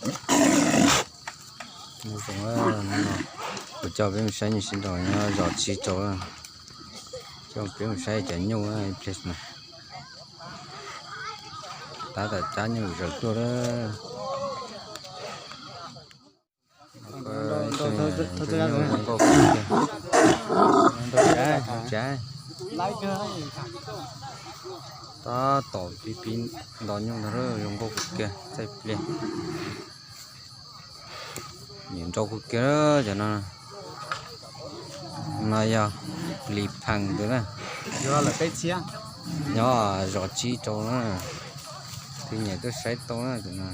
Kuv coj peb mus saib nyuj sib nraus nyob zos Tsib Rau, coj peb mus saib cov nyuj ib pliag no. Tab tom cab nyuj zaws tuaj lawm. Tab tom pib pib nto nyuj ntag, zoo nkauj kawg kiag txaij pliag. Nyiam nrau kawg kiag cov no. No yog Lis Phees tus na, nyob zos Tsib Rau na, tus nyiam tuaj saib tau na tus no.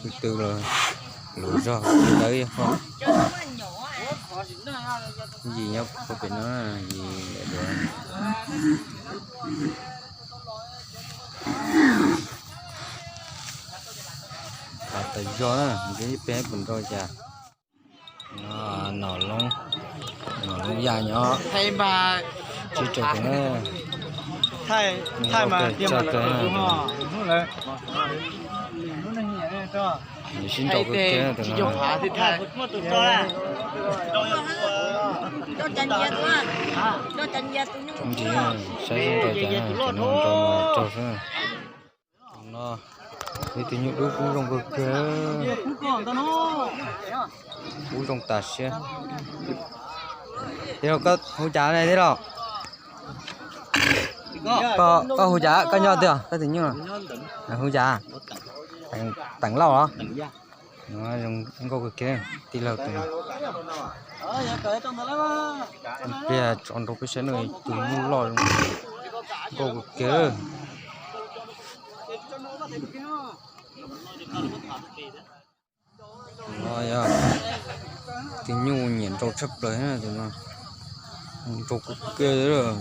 Tus twg los lus zog ntawd ho. Yim nyob puag pem no, yim duav. Qhov tas zog na, ntshe peb puas nrau cas. Nom Loob Yaj nyob Tsib Rau tus na. Txawj kawg na tus no. Nws sib nrau kawg kiag tus no. Ntsis saib sib nrau cas na, cov no nrau mas raug xwb. Tus no, ib tug nyuj dub kub zoo kawg kiag, kub zoo tas siab. Tij laug, koj hu cas ne tij laug? Koj hu cas, koj nyob twg, koj tus nyuj hu cas? Teem Lauj los? Zoo nkauj kawg kiag tij laug tus no. Pliag tso nrau peb saib no, tus nyuj loj zoo nkauj kawg kiag. No yog tus nyuj nyiam nrau tshaj plaws tus no, nrau kawg kiag.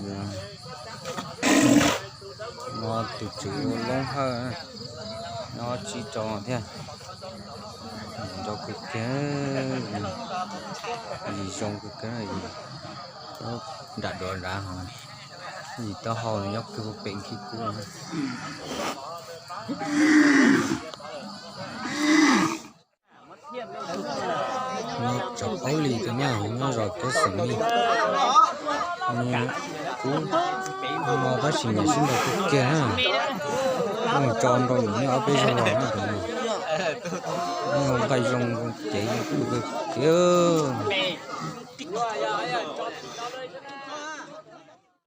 No tus tswv hu Loob Hawj, nyob Tsib Rau thiab. Nrau kawg kiag, yim zoo kawg kiag, nram duav nrad, yim taub hau nyob kawg pem khib kub. No cov qaub lis tus no nyob zos Kub Xeem Lis. Kub no tab sis nyiam sib nrau kawg kiag na. Mus tso nrau nws nyob ob peb zaug los na tus no. Nqaij zoo cev kawg kiag.